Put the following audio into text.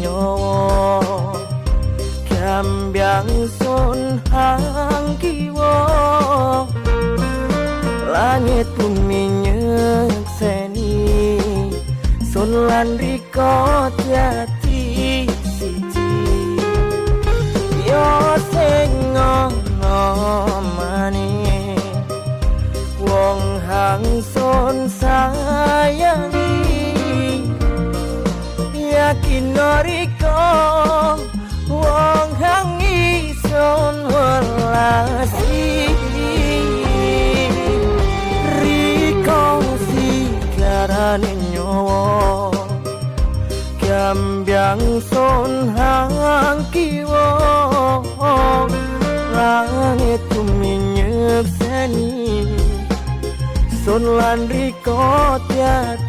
nyawa. Gambyang sun hang kiwa, langit bumi nyekseni, sun lan rika dadi siji. Yo sing ngono maning wong hang sun sayangi, yakin rika wong hang ison welasi. Rika sigarane nyawa, gambyang sun hang kiwa, langit bumi nyekseni, sun lan rika dadi